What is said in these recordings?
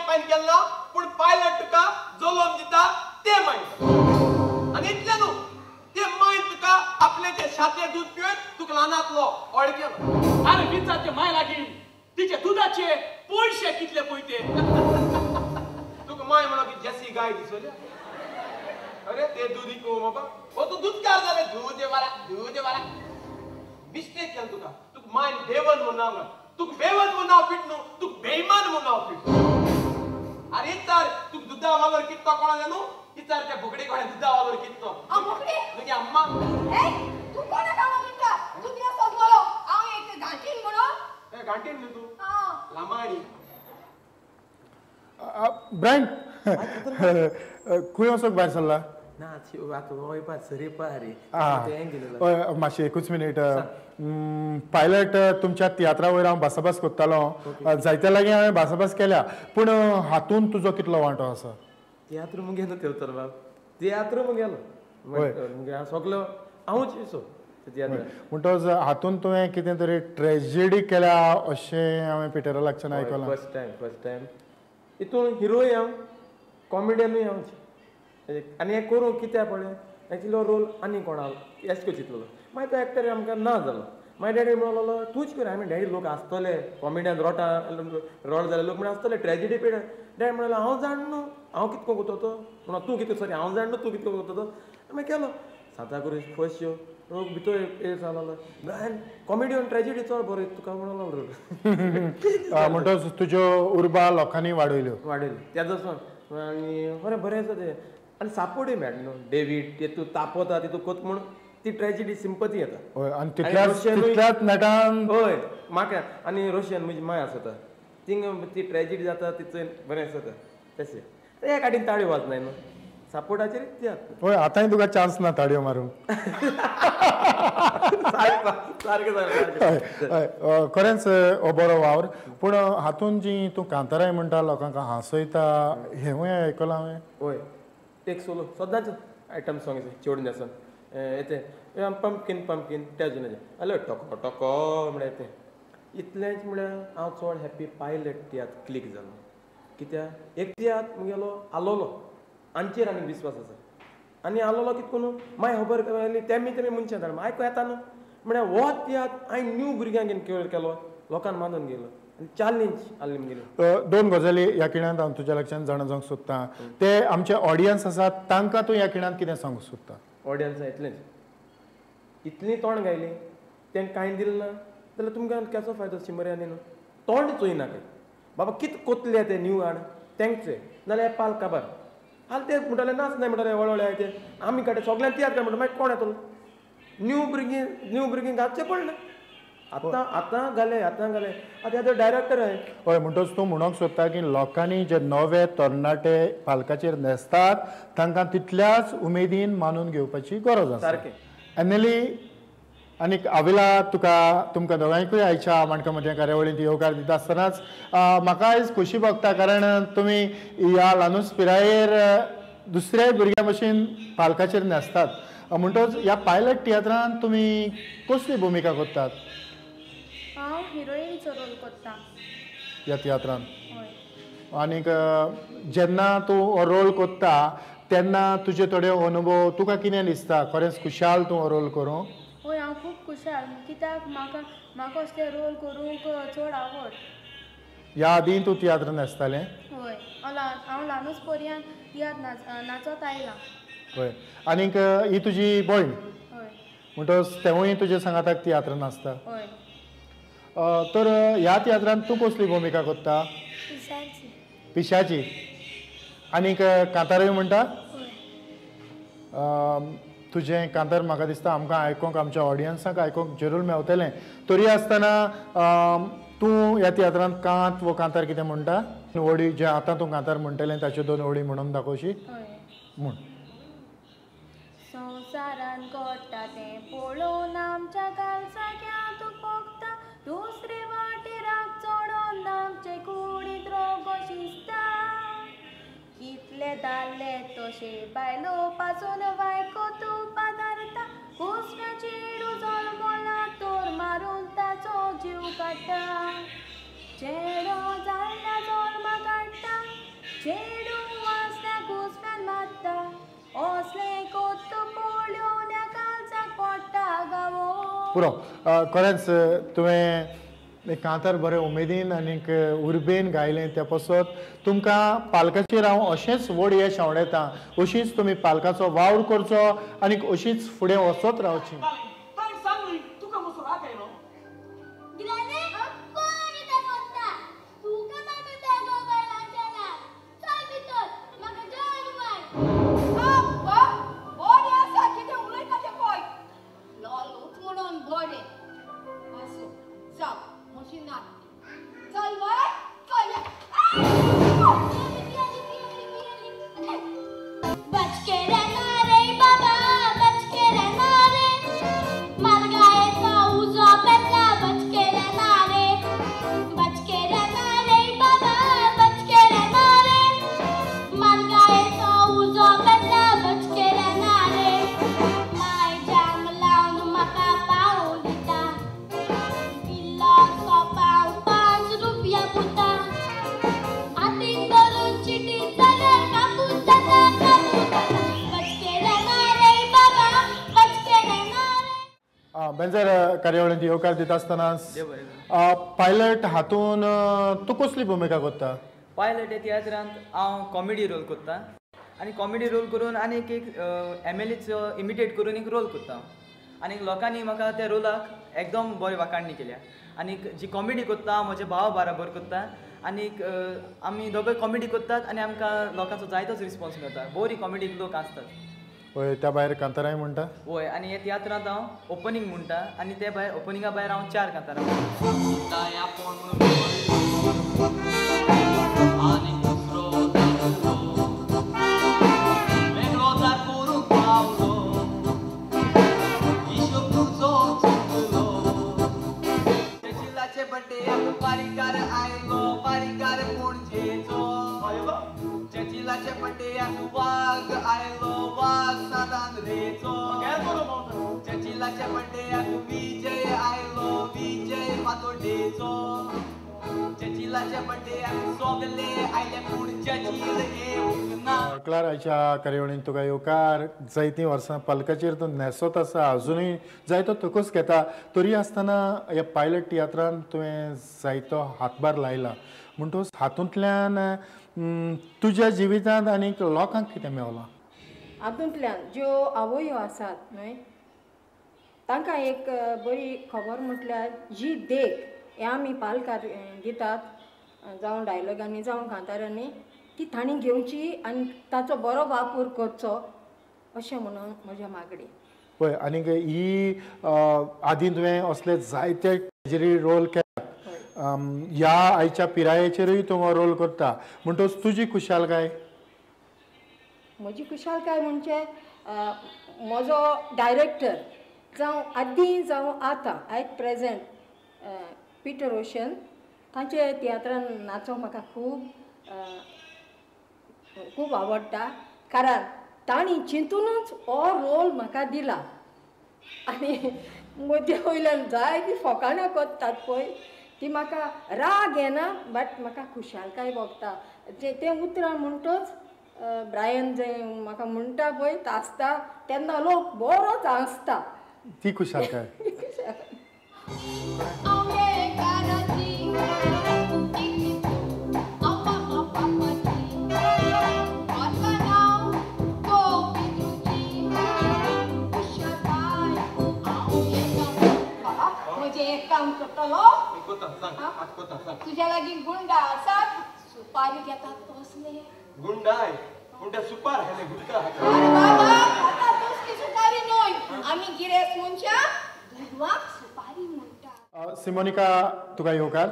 Pine केलं ना पूण पायलट तुका जलोम दिता ते मायन आनी इतलें न्हू ते मायन तुका आपले ते शाते दूध पिवन तुका ल्हानांतलो व्हड केलो. अरे विचारचे माय लागीं तिचे दुधाचे पयशे कितले पळय. तुका माय म्हणो की जेसी गाय दिसोल्या. अरे ते दूध इकू बाबा हो तूं दूधकार जाले दूध वाला दूध वाला मिस्टेक केलं तुका. तुका मायन देवन म्हूण नांव तुका बेवन म्हूण नांव फिट न्हू तुका बेईमान म्हूण नांव फिट. अरे इचार तुका दुधा वालोर कितलो कोणा न्हू इचार त्या बोकडे कोणा दुधा वालोर कितलो. तुगे अम्मा तूं कोणा कामाक म्हणटा तूं कितें सोदलो हांव एक घांटीन म्हणून. ए घांटीन न्हू तूं लामाणी. ब्रायन खंय वचोंक भायर सरला? ना आतां वयपा सरीपा रे. मातशें एकूच मिनीट. पायलट तुमच्या तियात्रा वयर हांव भासाभास करतालो जायत्या लागीं हांवें भासाभास केल्या पूण हातूंत तुजो कितलो वांटो आसा? तियात्र मुगेलो तेवतर बाब तियात्र मुगेलो हय सगलो हांवूच सो म्हणटच हातूंत तुवें कितें तरी ट्रेजिडी केल्या अशें हांवें पिटरा लागच्यान आयकलां. फर्स्ट टायम फर्स्ट टायम हितून हिरोय हांव कॉमेडियनूय हांव आनी हें करूंक कित्याक पळय एक्चुली हो रोल आनी कोणा एश चिंतलेलो मागीर तो एक्टर आमकां ना जालो. मागीर डॅडी म्हणलो तूंच कर. हांवें डॅडी लोक आसतले कॉमेडियन रोटा रोल जाले लोक म्हण आसतले ट्रेजिडी पिड. डॅडी म्हणलो हांव जाण न्हू हांव कितको कोतो तो म्हणून तूं कितें सॉरी हांव जाण न्हू तूं कितको कोतो तो. मागीर केलो सांताक्रूज फर्स्ट शो लोक भितर हे जालो ब्रायन कॉमेडियन ट्रेजिडी चड बरो तुका म्हणलो रोल. म्हणटच तुज्यो उर्बा लोकांनी वाडयल्यो वाडयल्यो तेजो आनी बरें बरें आसा तें आनी सापोर्टूय मेळटा न्हू डेवीड ते तूं तापता तितूं कोत म्हूण ती ट्रेजिडी सिंपती येता. हय आनी तितल्याच नेटान हय म्हाका आनी रोशन म्हजी माय आसता थिंग ती ट्रेजिडी जाता ती चोय बरें आसता तशें एक आडीन ताळयो वाजनाय न्हू सपोर्टाचेर तियात्र. हय आतांय तुका चान्स ना ताळयो मारूंक. सारकें सारकें हय खरेंच हो बरो वावर. पूण हातूंत जी तूं कांताराय म्हणटा लोकांक हांसयता हेंवूय आयकलां हांवें. हय एक सोलो सदांच आयटम सॉंग चेडून आसा येते पंपकीन पंपकीन त्या जुन्याचें हॅलो टोको टोको म्हळ्यार तें इतलेंच म्हळ्यार हांव चड हॅप्पी पायलट तियात्र क्लीक जालो. कित्याक एक तियात्र मुगेलो आलोलो आमचेर आनी विस्वास आसा आनी आलोलो कितें करून मागीर खबर आयली तेमी तेमी मनशां धाड आयको येता न्हू म्हळ्यार हो तियात्र हांवें न्यू भुरग्यांक घेवन केलो लोकांक मानून गेलो आनी चॅलेंज आसली मुगेली. दोन गजाली ह्या खिणांत हांव तुज्या लक्षांत जाणा जावंक सोदता. ते आमचे ऑडियन्स आसात तांकां तूं ह्या खिणांत कितें सांगूंक सोदता? ऑडियन्सा इतलेंच इतलीं तोंड गायलीं तेंकां कांय दिलें ना जाल्यार तुमकां कसो फायदो शिमऱ्यांनी न्हू तोंड चोयनाकाय बाबा कितें कोतले ते न्यू हाड तेंचे नाजाल्यार पाल काबार हाल ते म्हणटाले नाच नाय म्हणटाले व्हड ते आमी काडटा सगळ्यांक तियात्र काय म्हणटा मागीर कोण येतलो न्यू भुरगीं न्यू भुरगीं घालचें पडलें आतां आतां घाले आतां घाले आतां आतां डायरेक्टर आहे. हय म्हणटच तूं म्हणूंक सोदता की लोकांनी जे नवे तरणाटे पालकाचेर न्हेसतात तांकां तितल्याच उमेदीन मानून घेवपाची गरज आसा. सारकें. एनेली आनी आविला तुका तुमकां दोगांयकूय आयच्या माणका मदल्या कार्यावळींत येवकार दिता आसतनाच म्हाका आयज खोशी भोगता कारण तुमी ह्या ल्हानूच पिरायेर दुसऱ्याय भुरग्यां भशेन पालकाचेर न्हेसतात. म्हणटच ह्या पायलट तियात्रांत तुमी कसली भुमिका करतात? हांव हिरोईनचो रोल करता ह्या तियात्रांत. आनीक जेन्ना तूं हो रोल करता तेन्ना तुजे थोडे अनुभव तुका कितें दिसता? खरेंच खुशाल तूं हो रोल करूंक? हय हांव खूब खुशाल कित्याक म्हाका म्हाका असले रोल करूंक चड आवड. ह्या आदीं तूं तियात्र न्हेसतालें? हय हांव ल्हानूच पर्यंत तियात्र नाचत आयलां. हय आनीक ही तुजी भयण? हय. म्हणटच तेवूय तुजे सांगाताक तियात्र नाचता? हय. तर ह्या तियात्रांत तूं कसली भुमिका करता? पिशाची. पिशाची. आनीक कांतारूय म्हणटा? तुजें कांतार म्हाका दिसता आमकां आयकोंक आमच्या ऑडियन्साक आयकोंक जरूर मेवतलें. तरी आसतना तूं ह्या तियात्रांत कांत वो कांतार कितें म्हणटा? ओडी जे आतां तूं कांतार म्हणटलें ताच्यो दोन ओडी म्हणून दाखोवशी म्हूण. संवसारान घडटा तें पळोवन आमच्या कालसाक्यांत पोगता दुसरे वाटेराक चडोन आमचे कुडींत रोगो शिजता कितले दादले तशे बायलो पासून बायको तूं पादारता कुसव्या चेडू जल्मला तर मारून ताचो जीव काडटा चेडो जाल्ल्या जल्मा काडटा चेडूं आसल्यार घुसप्यान मारता असलें कोत्त पळोवन ह्या काळजाक पडटा गावो. पुरो खरेंच तुवें एक कांतार बरें उमेदीन आनीक उर्बेन गायलें त्या पासत तुमकां पालकाचेर हांव अशेंच व्हड यश आवडयता. अशीच तुमी पालकाचो वावर करचो आनीक अशीच फुडें वचत रावची. बेंजर कार्यावळींत येवकार दिता आसतना पायलट हातून तूं कसली भुमिका करता? पायलट ह्या तियात्रांत हांव कॉमेडी रोल करता आनी कॉमेडी रोल करून आनी एक एम एल एचो इमिटेट करून एक रोल करता आनी लोकांनी म्हाका त्या रोलाक एकदम बरी वाखाणणी केल्या आनी जी कॉमेडी करता म्हज्या भावा बराबर करता आनी आमी दोगूय कॉमेडी करतात आनी आमकां लोकांचो जायतोच रिस्पॉन्स मेळटा. बरी कॉमेडीक लोक आसतात. हय, त्या भायर कांताराय म्हणटा? हय, आनी ह्या तियात्रांत हांव ओपनींग म्हणटा आनी ते भायर ओपनिंगा भायर हांव 4 कांतारां क्लार आयच्या कार्यावळीन तुका येवकार. जायतीं वर्सां पालकाचेर तूं न्हेसत आसा, अजुनूय जायतो तकस घेता, तरी आसतना ह्या पायलट तियात्रान तुवें जायतो हातभार लायला म्हणटकच हातूंतल्यान तुज्या जिवितांत आनीक लोकांक कितें मेवलां? हातूंतल्यान ज्यो आवयो आसात न्हय तांकां एक बरी खबर म्हटल्यार जी देख हे आमी पालकार दितात जावं डायलॉगांनी जावं कांतारांनी ती तांणी घेवची आनी ताचो बरो वापर करचो अशें म्हणून म्हज्या मागणी. पळय, आनीक ही आदीं तुवें असले जायते ट्रेजरी रोल केल्यात, ह्या आयच्या पिरायेचेरूय तूं हो रोल करता म्हणटकच तुजी खुशालकाय? म्हजी खुशालकाय म्हणजे म्हजो डायरेक्टर जावं आदीं जावं आतां एट प्रेजेंट पिटर ओशन तांचे तियात्रान नाचोंक म्हाका खूब खूब आवडटा कारण तांणी चिंतुनूच हो रोल म्हाका दिला आनी म्हजे वयल्यान जायतीं फकाणां करतात पळय ती म्हाका राग येना बट म्हाका खुशालकाय भोगता. तें उतरां म्हणटच ब्रायन जें म्हाका म्हणटा पळय तासता तेन्ना लोक बरोच हांसता. ती खुशालकाय. काम करतलो तुज्या लागीं गुंडा आसात सुपारी घेतात तसले गुंडाय गुंडा सुपार हेले गुंडा. अरे बाबा आता तसली सुपारी न्हय, आमी गिरेस्त मनशां दुडवाक सुपारी म्हणटा. सिमोनिका तुका येवकार.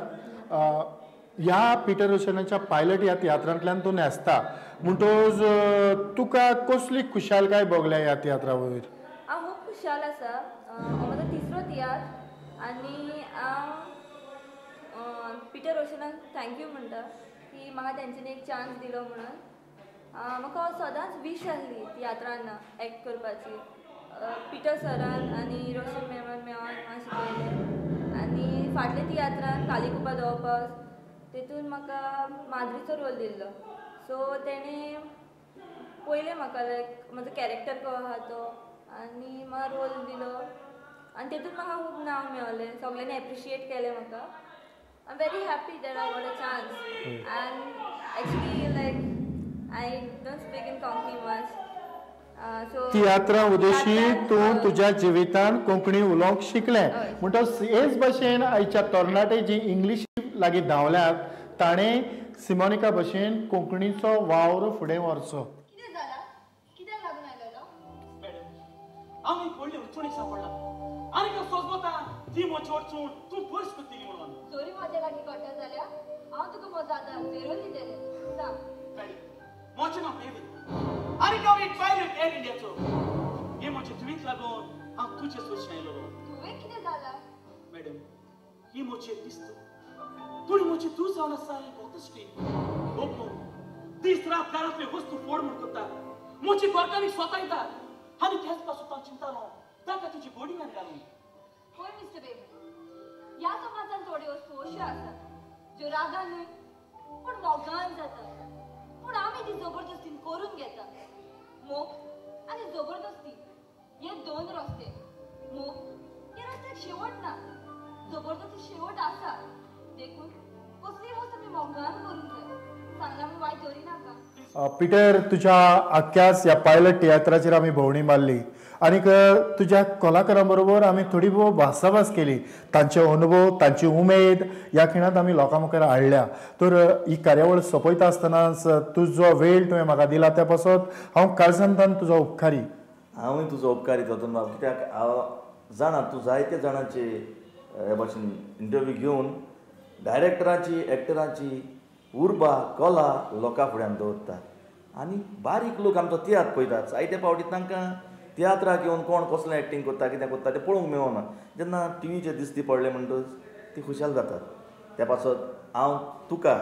ह्या पिटर ओशनाच्या पायलट ह्या तियात्रांतल्यान तूं न्हेसता म्हणटकच तुका कसली खुशालकाय भोगल्या ह्या तियात्रा वयर? हांव खूब खुशाल आसा. हो म्हजो तिसरो तियात्र आनी हांव पिटर ओशनाक thank you म्हणटा की म्हाका तेंच्यांनी एक चान्स दिलो म्हणून. म्हाका सदांच वीश आसली तियात्रान एक्ट करपाची. पिटर सरान आनी रोशन मॅमान मेळोन म्हाका शिकयलें आनी फाटल्या तियात्रान कालीकुपा दवपास तेतून म्हाका माद्रीचो रोल दिल्लो. सो तेणें पयलें म्हाका लायक म्हजो कॅरेक्टर कसो आहा तो आनी म्हाका रोल दिलो आनी तेतून म्हाका खूब नांव मेवलें, सगळ्यांनी एप्रिशिएट केलें म्हाका. I am very happy that I got a chance and actually like I don't speak in Konkani much. तियात्रा उद्देशी तूं तुज्या जिवितान कोंकणी उलोवंक शिकलें म्हणटच हेच भशेन आयच्या तरणाटे जी इंग्लीश लागीं धांवल्यात ताणें सिमोनिका भशेन कोंकणीचो वावर फुडें व्हरचो. कितें जाला, कित्याक लागून आयलेलो? मॅडम, हांव एक व्हडली अडचणीक सांपडला आनी सोजमता ती म्हजी अडचण तूं पयस करतली म्हणून. जोरी म्हज्या लागीं कळटा जाल्यार हांव तुका म्हजो आदार जरूर दितलें. सांग. मॅडम, म्हजें नांव बेबी आनी हांव एक पायलट एअर इंडियाचो. हे म्हजे तुवेंक लागून हांव तुजे सोरशें आयलो. तुवें कितें जाला? मॅडम, ही म्हजी एक दिसता तुणी म्हजी तूं जावन आसा एक ऑथस्टी ओपो दीस रात घरांतल्यो वस्तू फोड म्हूण करता, म्हजी घरकान्नीक स्वता आनी त्याच पासून हांव चिंतालो ताका तुजी बोर्डिंगान घालून. पळय मिस्टर बेबी, ह्या समाजान थोड्यो वस्तू अश्यो आसात ज्यो रागान न्हय पूण मोगान जातात, पूण आमी ती जबरदस्तीन करून घेतात. मोग आनी जबरदस्ती हे दोन रस्ते. मोग हे रस्त्याक शेवट ना, जबरदस्ती शेवट आसा. देखून कसलीय वस्त आमी मोगान करूंक जाय. सांगला म्हूण वायट धरी नाका. पिटर, तुज्या आख्याच ह्या पायलट तियात्राचेर आमी भोंवडी मारली आनीक तुज्या कलाकारां बरोबर आमी थोडी भोव भासाभास केली. तांचे अनुभव, तांची उमेद ह्या खिणांत आमी लोकां मुखार हाडल्या. तर ही कार्यावळ सोंपयता आसतनाच तुजो वेळ तुवें म्हाका दिला त्या पासत हांव काळजांतल्यान तुजो उपकारी. हांवूय तुजो उपकारी जातून बाब, कित्याक हांव जाणा तूं जायते जाणांचे हे भाशेन इंटरव्यू घेवन डायरेक्टरांची, एक्टरांची उर्बा, कला लोकां फुड्यान दवरता आनी बारीक लोक आमचो तियात्र पळयतात. जायते फावटी तांकां तियात्राक येवन कोण कसलें एक्टींग करता, कितें करता तें पळोवंक मेळना. जेन्ना टिवीचेर दिसती पडलें म्हणटच ती खुशाल जातात. त्या पासत हांव तुका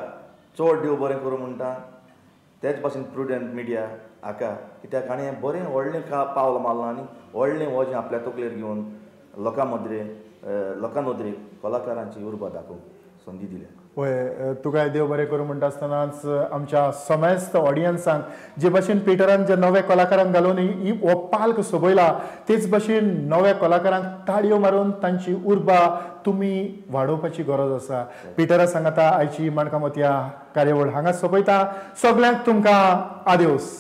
चड देव बरें करूं म्हणटा. तेच भाशेन प्रुडंट मिडिया हाका, कित्याक हाणें बरें व्हडलें पावल मारलां आनी व्हडलें वजें आपल्या तकलेर घेवन लोकां मदरे, लोकां नदरेक कलाकारांची उर्बा दाखोवंक संदी दिल्या. पळय, तुकाय देव बरें करूं म्हणटा आसतनाच आमच्या समेस्त ऑडियन्सांक जे भशेन पिटरान जे नवे कलाकारांक घालून ही हो पाल्क सोबयला तेच भशेन नव्या कलाकारांक ताळयो मारून तांची उर्बा तुमी वाडोवपाची गरज आसा. पिटरा सांगाता आयची माणकां मोतया कार्यावळ हांगा सोंपयता. सगल्यांक तुमकां आदेवस.